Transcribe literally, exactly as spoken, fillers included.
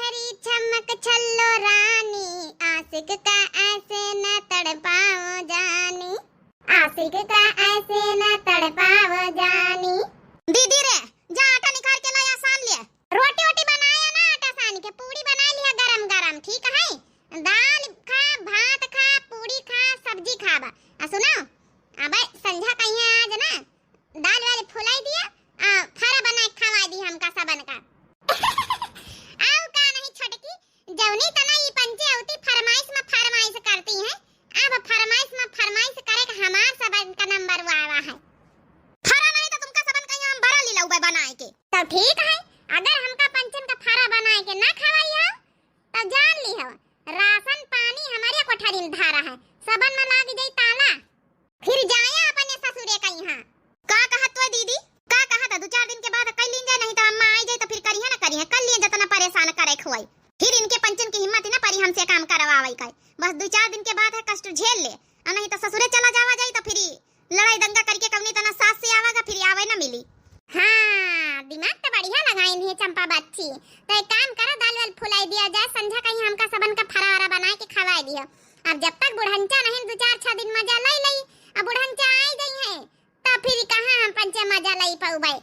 तेरी चमक छल्लो रानी, आशिक का ऐसे न तड़पाओ जानी, आशिक का ऐसे न तड़पाओ जानी। दीदी रे, जा आटा निकाल के ला या सान ले। रोटी वोटी बनाया ना, आटा सान के पूड़ी बनाइ लिया गरम गरम, ठीक है? दाल खा, भात खा, पूड़ी खा, सब्जी खा बा। आ सुनो, अबे संझा कहिया आज ना दाल वाल फुलाई दिया, आ फरा बनाइ खवाइ दी हमका सबन का। आउ का नहीं छोटकी, जौनी तना ई पंचे अवती फरमाइश में फरमाइश करती हैं, अब फरमाइश में फरमाइश करे का हमार सबन का नंबर आवा है। फरा नहीं तो तुमका सबन का यहाँ हम भरा ली लउबे बनाए के। तो ठीक है, अगर हमका पंचन का फरा बनाए के ना खवाई हो, तो जान ली हो, राशन पानी हमरे कोठरी में धारा है, सबन में लाग जाई ताला। फिर जाया अपने ससुरे का यहाँ। का कहत तो दीदी, का कहत है? दो चार दिन के बाद कइ लीन जाए, नहीं तो अम्मा आई जाए तो फिर करिहे ना करिहे, कर लिए जतना परेशान करे खुआई। फिर इनके पंचन की हिम्मत ही ना परी हमसे काम करवावे का। बस दो चार दिन के बाद है कष्ट झेल ले, और नहीं तो ससुरे चला जावा जाई तो फिर लड़ाई दंगा करके कवनी तना सास से आवागा, फिर आवे ना मिली। हाँ, दिमाग तो बढ़िया लगाइन है चंपा बच्ची। तो एक काम करा, दाल वाल फुलाई दिया जाए, संझा कहीं हमका सबन का फरा वरा बनाए के खवाए दिया। अब जब तक बुढ़ंचा नहीं दो चार छह दिन मजा लई लई, अब बुढ़ंचा आई गई है, तो फिर कहाँ हम पंचे मजा लई पाउबे।